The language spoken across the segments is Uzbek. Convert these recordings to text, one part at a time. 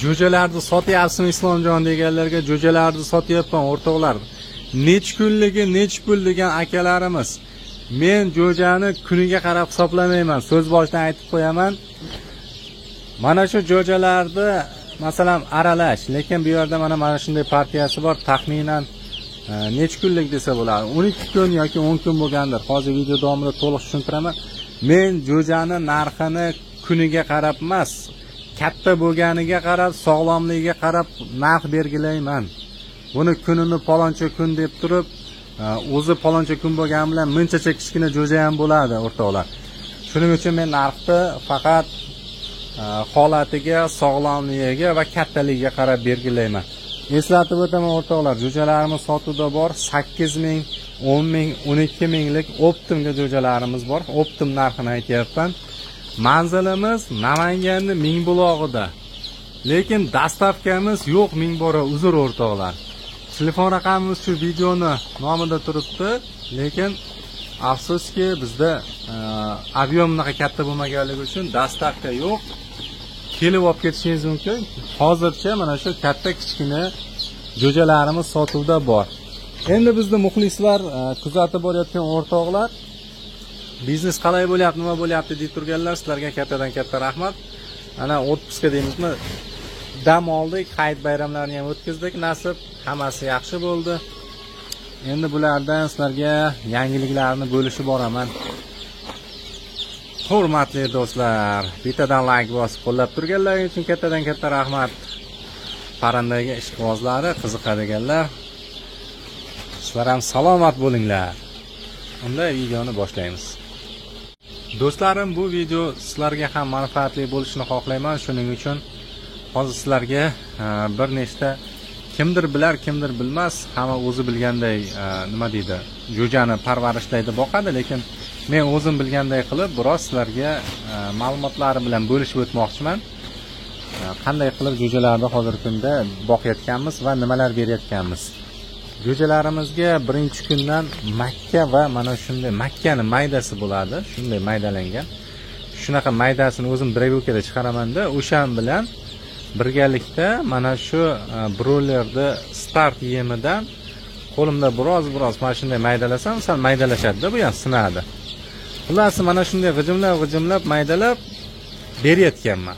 Jo'jalarni sotyapsizmi Islomjon deganlarga jo'jalarni sotyapman o'rtoqlar. Nech kunligi nech pul degan akalarimiz. Men jo'jani kuniga qarab hisoblamayman. So'z boshidan aytib qo'yaman. Mana shu jo'jalarni masalan aralash, lekin bu yerda mana shunday partiyasi bor, taxminan nech kunlik desa bo'ladi. 12 kun yoki 10 kun bo'lgandir. Hozir video davomida to'liq tushuntiraman. Men jo'jani narxini kuniga qarab emas, katta bo'lganiga qarab, sog'lomligiga qarab narx belgilayman. Buni kunini paloncha kun deb turib, o'zi paloncha kun bo'lgani bilan munchacha kichkina jo'ja ham bo'ladi o'rtoqlar. Shuning uchun men narxni faqat holatiga, sog'lomligiga va kattaligiga qarab belgilayman. Eslatib o'taman o'rtoqlar, jo'jalarimiz sotuvda bor. 8 ming, 10 ming, 12 minglik оптом ga jo'jalarimiz bor. Оптом narxini aytyapman. Manzilimiz Namanganning Mingbulog'ida. Lekin доставка miz yo'q, ming bora uzr o'rtoqlar. Telefon raqamimiz shu videoni nomida turibdi, lekin afsuski bizda объем unaqa katta bo'lmaganligi uchun доставка yo'q. Kelib olib ketishingiz mumkin. Hozircha mana shu katta kichkina jo'jalarimiz sotuvda bor. Endi bizni muxlislar, kuzatib borayotgan o'rtoqlar, biznes qalay bo'lyapti, nima bo'lyapti deb turganlar, sizlarga kattadan katta rahmat. Ana отпуска deymizmi, dam oldik, hayit bayramlarini ham o'tkazdik, nasib, hammasi yaxshi bo'ldi. Endi bulardan sizlarga yangiliklarni bo'lishib boraman. Hurmatli do'stlar, bittadan like bosib qo'llab turganlaringiz uchun kattadan katta rahmat. Parrandaga ishqibozlari, qiziqadiganlar, sizlar ham salomat bo'linglar. Unda videoni boshlaymiz. Do'stlarim, bu video sizlarga ham manfaatli bo'lishini xohlayman. Shuning uchun hozir sizlarga bir nechta, kimdir bilar, kimdir bilmas, hamma o'zi bilganday nima deydi, jo'jani parvarishlaydi, boqadi, lekin men o'zim bilganday qilib biroz sizlarga ma'lumotlari bilan bo'lishib o'tmoqchiman. Qanday qilib jo'jalarni hozirgi kunda boqayotganmiz va nimalar berayotganmiz. Jo'jalarimizga birinchi kundan makka va mana shunday makkani maydasi bo'ladi, shunday maydalangan. Shunaqa maydasini o'zim дробилка da chiqaramanda, o'shan bilan birgalikda mana shu broilerni start yemidan qo'limda biroz biroz mana shunday maydalasam, sal maydalashadi-da, bu ham sinadi. Xullas, mana shunday g'ijimlab g'ijimlab maydalab berayotganman.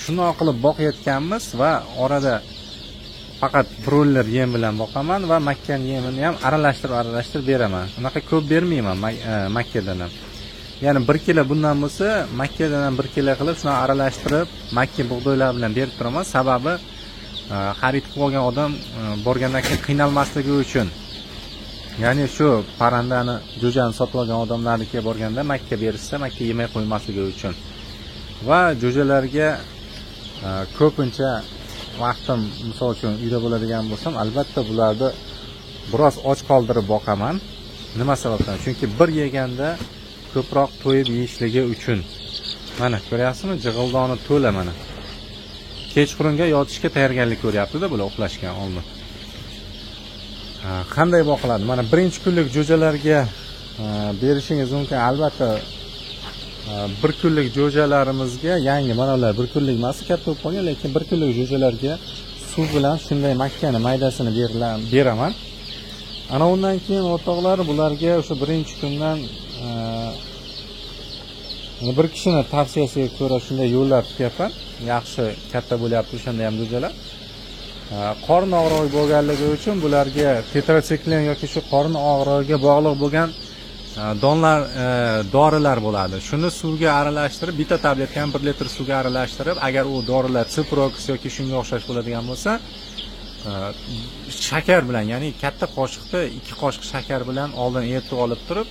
Shundoq qilib boqayotganmiz va orada faqat broiler yem bilan boqaman va makkani yemini ham aralashtirib aralashtirib beraman. Unaqa ko'p bermayman makkadan ham. Ya'ni 1 kilo bundan bo'lsa, makkadan ham 1 kilo qilib shuni aralashtirib, makka bug'doylar bilan berib turaman. Sababi xarid qilib olgan odam borgandan keyin qiynalmasligi uchun. Ya'ni shu parrandani, jo'jani sotib olgan odamlarnikiga borganda makka berishsa, makka yemay qo'ymasligi uchun. Va jo'jalarga ko'pincha vaqtim, misol uchun uyda bo'ladigan bo'lsam, albatta bularni biroz och qoldirib boqaman. Nima sababdan? Chunki bir yeganda ko'proq to'yib yeyishligi uchun. Mana ko'ryapsizmi, jig'ildoni to'la mana. Kechqurunga yotishga tayyorgarlik ko'ryapti-da bular, uxlashgan oldin. Qanday boqiladi? Mana birinchi kunlik jo'jalarga berishingiz mumkin. Albatta bir kunlik jo'jalarimizga yangi, mana ular bir kunlik emas, katta bo'lib qolgan, lekin bir kunlik jo'jalarga suv bilan shunday makkani maydasini beraman. Ana undan keyin o'rtoqlar, bularga o'sha birinchi kundan bir kishini tavsiyasiga ko'ra shunday yo'llar tutyapman. Yaxshi katta bo'lyapti o'shanda ham jo'jalar. Qorin og'rig'i bo'lganligi uchun bularga tetratsiklin yoki shu qorin og'rig'iga bog'liq bo'lgan donlar, dorilar bo'ladi. Shuni suvga aralashtirib, bitta tabletkani 1 litr suvga aralashtirib, agar u dorilar Ciprox yoki shunga o'xshash bo'ladigan bo'lsa, shakar bilan, ya'ni katta qoshiqda 2 qoshiq shakar bilan oldin eritib olib turib,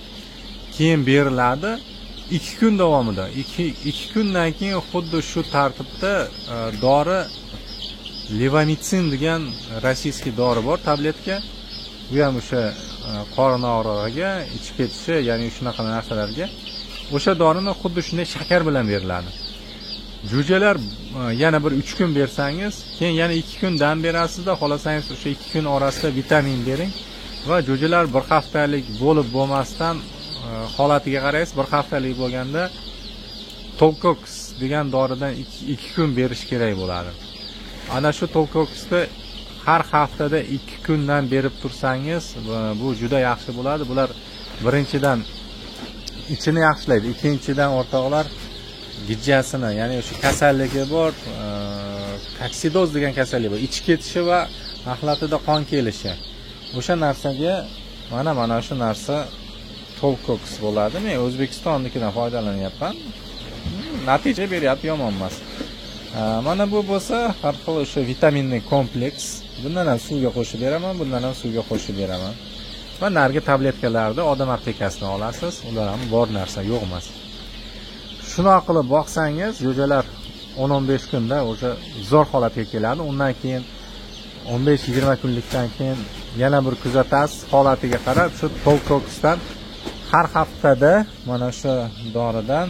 keyin beriladi. 2 kun davomida, 2 kundan keyin xuddi shu tartibda dori Levomitsin degan российский dori bor, tabletka. Bu ham o'sha qorin og'rig'iga, ichib ketishi, ya'ni shunaqa narsalarga. O'sha dorini xuddi shunday shakar bilan beriladi. Jo'jalar yana bir 3 kun bersangiz, keyin yana 2 kun dam berasizda, xohlasangiz o'sha 2 kun orasida vitamin bering va jo'jalar bir haftalik bo'lib bo'lmasdan, holatiga qaraysiz, bir haftalik bo'lganda Tolkoks degan doridan 2 kun berish kerak bo'ladi. Ana shu Tolkoksni har haftada 2 kundan berib tursangiz, bu juda yaxshi bo'ladi. Bular birinchidan ichini yaxshilaydi, ikkinchidan o'rtoqlar gijjasini, ya'ni o'sha kasalligi bor, koksidoz degan kasallik bor, ichi ketishi va axlatida qon kelishi. O'sha narsaga mana shu narsa Tolkoks bo'ladi. Men O'zbekistonnikidan foydalanyapman. Natija beryapti, yomon emas. Mana bu bo'lsa har xil o'sha vitaminli kompleks. Bundan ham suvga qo'shib beraman, bundan ham suvga qo'shib beraman. Va narigi tabletkalarni odam aptekasidan olasiz, ular ham bor narsa, yo'q emas. Shunday qilib boqsangiz, jo'jalar 10-15 kunda o'sha zo'r holatga keladi. Undan keyin 15-20 kunlikdan keyin yana bir kuzatasiz, holatiga qarab shu Tolkoksdan har haftada mana shu doridan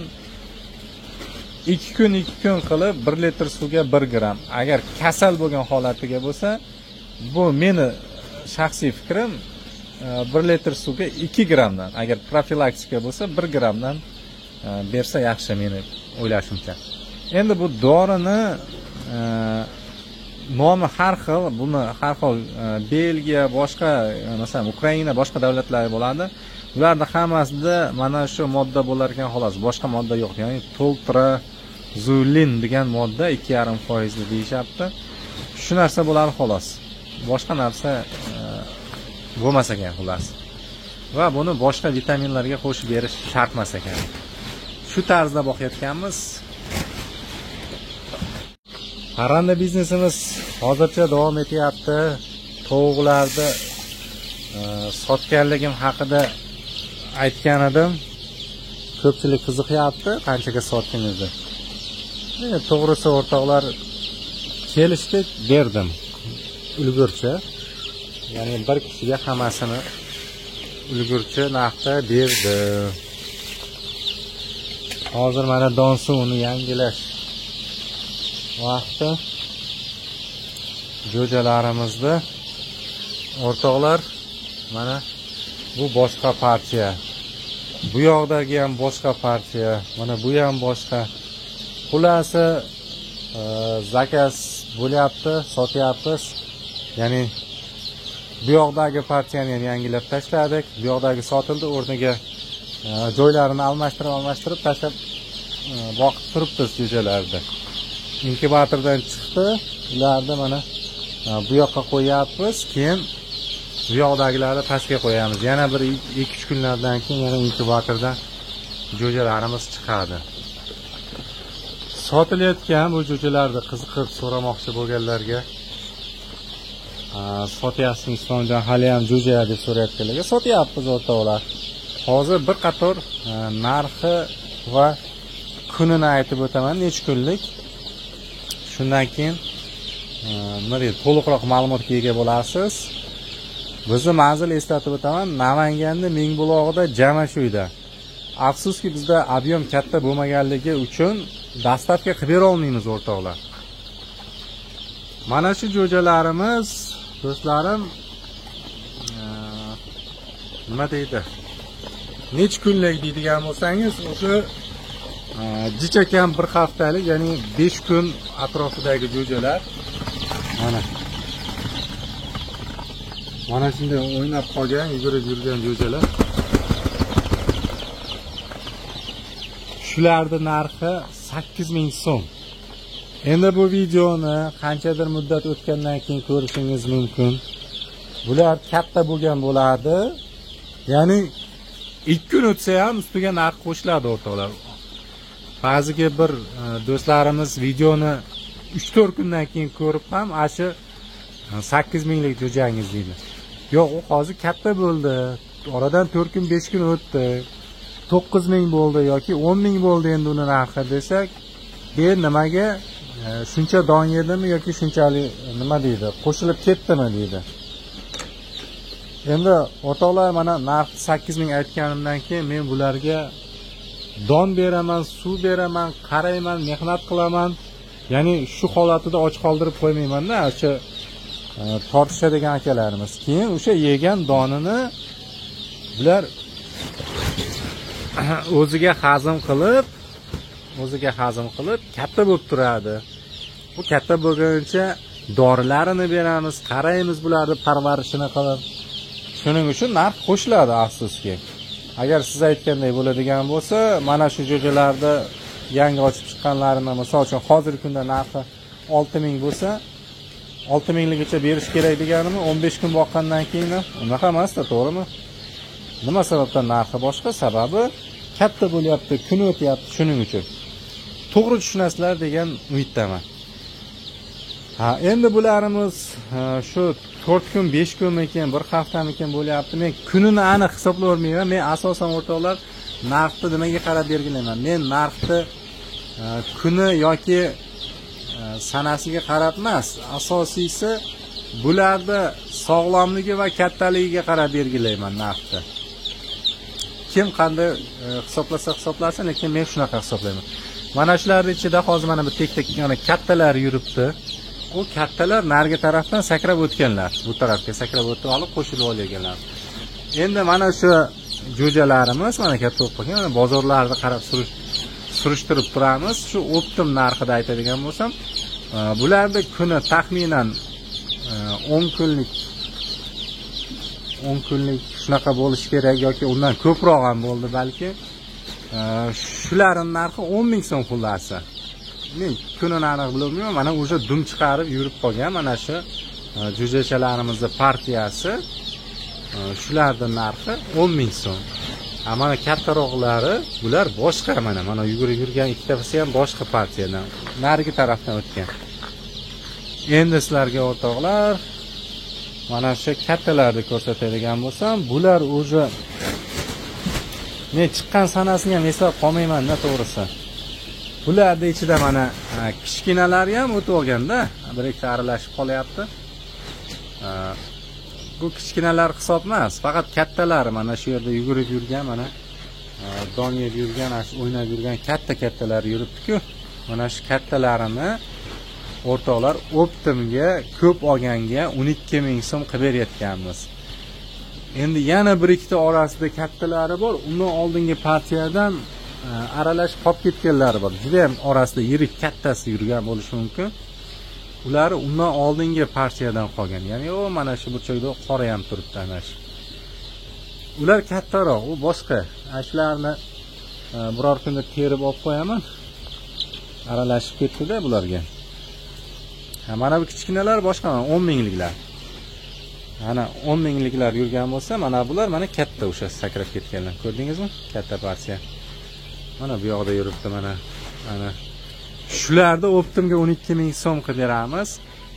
2 kun 2 kun qilib 1 litr suvga 1 gram. Agar kasal bo'lgan holatiga bo'lsa, bu meni shaxsiy fikrim, 1 litr suvga 2 gramdan, agar profilaktika bo'lsa 1 gramdan bersa yaxshi meni o'ylashimcha. Endi bu dorini nomi har xil, buni har xil Belgiya, boshqa, masalan, Ukraina, boshqa davlatlar bo'ladi. Ularning hammasida mana shu modda bo'lar ekan xolos, boshqa modda yo'q. Ya'ni toltrazulin degan modda 2,5% deyishyapti. Shu narsa bo'ladi xolos. Boshqa narsa bo'lmas ekan xullas. Va buni boshqa vitaminlarga qo'shib berish shart emas ekan. Shu tarzda boqayotganmiz. Parranda biznesimiz hozircha davom etyapti. Tovuqlarni sotganligim haqida aytgan edim. Ko'pchilik qiziqyapti, qanchaga sotdingiz deb. To'g'risi o'rtoqlar, kelishdik, berdim ulgurcha. Ya'ni bir kishiga hammasini ulgurcha narxda berdim. Hozir mana don suvini yangilash vaqti. Jo'jalarimizni o'rtoqlar, mana bu boshqa partiya. Bu yoqdagi ham boshqa partiya, mana bu ham boshqa. Xulasi zakaz bo'lyapti, sotyapmiz. Ya'ni bu yoqdagi partiyani ham yangilab tashladik. Bu yoqdagi sotildi, o'rniga joylarini almashtirib tashlab boqib turibmiz jo'jalarni. Inkubatordan chiqdi, ularni mana bu yoqqa qo'yapmiz, keyin bu yoqdagilarni pastga qo'yamiz. Yana bir 2-3 kunlardan keyin yana inkubatordan jo'jalarimiz chiqadi. Sotilayotgan bu jo'jalarni qiziqib so'ramoqchi bo'lganlarga, sotyapsizmi Islomjon, hali ham jo'ja deb so'rayotganlarga sotyapmiz o'rtoqlar. Hozir bir qator narxi va kunini aytib o'taman, necha kunlik. Shundan keyin nima deydi, to'liqroq ma'lumotga ega bo'lasiz. Bizni manzil eslatib o'taman, Namanganda Mingbulog'ida Jamashuyda. Afsuski bizda ob'yom katta bo'lmaganligi uchun dastavka qilib bera olmaymiz o'rtoqlar. Mana shu jo'jalarimiz, do'stlarim, nima deydi? Necha kunlik deydigan bo'lsangiz, o'sha jichakam bir haftalik, ya'ni 5 kun atrofidagi jo'jalar. Mana shunday o'ynab qolgan, yugurib yurgan jo'jalar. Shularning narxi 8000 so'm. Endi bu videoni qanchadir muddat o'tgandan keyin ko'rishingiz mumkin. Bular katta bo'lgan bo'ladi. Ya'ni 2 kun o'tsa ham ustiga narx qo'shiladi o'rtoqlar. Ba'ziga bir do'stlarimiz videoni 3-4 kundan keyin ko'rib ham ashu 8000 lik jo'jangiz deydi. Yo'q, u hozir katta bo'ldi. Oradan 4 kun, 5 kun o'tdi. 9000 bo'ldi yoki 10000 bo'ldi endi uni narxi desak, nimaga shuncha don yedimi yoki shunchalik nima deydi, qo'shilib ketdimi deydi. Endi o'rtoqlar, mana narx 8000 aytganimdan keyin men bularga don beraman, suv beraman, qarayman, mehnat qilaman. Ya'ni shu holatida och qoldirib qo'ymayman-da, o'sha tortishadigan akalarimiz. Keyin o'sha yegan donini bular o'ziga hazm qilib, o'ziga hazm qilib katta bo'lib turadi. Bu katta bo'lguncha dorilarini beramiz, qaraymiz bularni parvarishini qilib. Shuning uchun narx qo'shiladi afsuski. Agar siz aytganday bo'ladigan bo'lsa, mana shu jo'jalarni yangi ochib chiqqanlarini, misol uchun hozirgi kunda narxi 6000 bo'lsa, 6000ligicha berish kerak deganimi, 15 kun boqqandan keyin unaqa emas-da, to'g'rimi? Nima sababdan narxi boshqa? Sababi katta bo'lyapti, kun o'tyapti, shuning uchun. To'g'ri tushunasizlar degan umiddaman. Ha, endi bularimiz shu 4 kun, 5 kunmikin, bir haftamikin bo'lyapti. Men kunini aniq hisoblayolmayman. Men asosan o'rtoqlar narxni nimaga qarab belgilayman? Men narxni kuni yoki sanasiga qarab emas, asosiysi bularni sog'lomligi va kattaligiga qarab belgilayman narxni. Kim qanday hisoblasa hisoblasin, lekin men shunaqa hisoblayman. Mana shularning ichida hozir mana bu tek-tek yana kattalar yuribdi. U kattalar narigi tarafdan sakrab o'tganlar, bu tarafga sakrab o'tib olib qo'shilib olganlar. Endi mana shu jo'jalarimiz mana katta bo'lib qolgan, mana bozorlarda qarab surishtirib turamiz. Shu optim narxida aytadigan bo'lsam, bularni kuni taxminan 10 kunlik 10 kunlik shunaqa bo'lishi kerak yoki undan ko'proq ham bo'ldi balki. Shularning narxi 10 ming so'm xullasi. Men kunini aniq bilmayman, mana o'sha dum chiqarib yurib qolgan mana shu jo'jachalarimizni partiyasi, shularning narxi 10 ming so'm. Mana kattaroqlari, bular boshqa, mana yugurib yurgan ikkitasi ham boshqa partiyadan, narigi tarafdan o'tgan. Endi sizlarga o'rtoqlar mana shu kattalarni ko'rsatadigan bo'lsam, bular уже men chiqqan sanasini ham eslab qolmayman-da to'g'risi. Bularning ichida mana kichkinalari ham o'tib olganda, bir ikkita aralashib qolyapti. Bu kichkinalar hisob emas, faqat kattalari mana shu yerda yugurib yurgan, mana don yeb yurgan, shu o'ynab yurgan katta-kattalar yuribdi-ku. Mana shu kattalarini o'rtoqlar optimga ko'p olganga 12 ming so'm qilib berayotganmiz. Endi yana bir ikkita orasida kattalari bor, undan oldingi partiyadan aralashib qolib ketganlari bor. Juda ham orasida yirik kattasi yurgan bo'lishi mumkin. Ular undan oldingi partiyadan qolgan. Ya'ni u mana shu burchakda qora ham turibdi ana shu. Ular kattaroq, u boshqa. Ana shularni biror kunda terib olib qo'yaman. Aralashib ketdi-da bularga. Ha, mana bu kichkinalar boshqa, 10 mingliklar. Ana 10 mingliklar yurgan bo'lsa, mana bular mana katta o'sha sakrab ketganlar. Ko'rdingizmi? Katta partiya. Mana bu yoqda yuribdi mana. Ana shularni optimga 12 ming so'm qilib beramiz.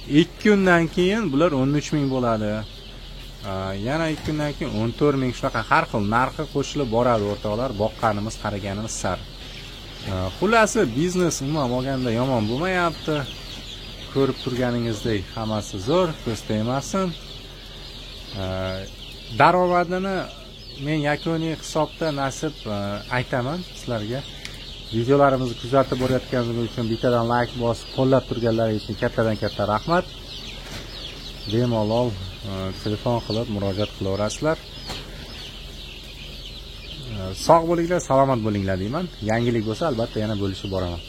2 kundan keyin bular 13 ming bo'ladi. Yana 2 kundan keyin 14 ming, shunaqa har xil narxi qo'shilib boradi o'rtoqlar, boqqanimiz, qaraganimiz sar. Xullasi biznes umuman olganda yomon bo'lmayapti. Ko'rib turganingizdek hammasi zo'r, ko'z tegmasin. Daromadini men yakuniy hisobda nasib aytaman sizlarga. Videolarimizni kuzatib borayotganingiz uchun bittadan like bosib qo'llab turganlaringiz uchun kattadan katta rahmat. Bemalol telefon qilib murojaat qilaverasizlar. Sog' bo'linglar, salomat bo'linglar deyman. Yangilik bo'lsa albatta yana bo'lishib boraman.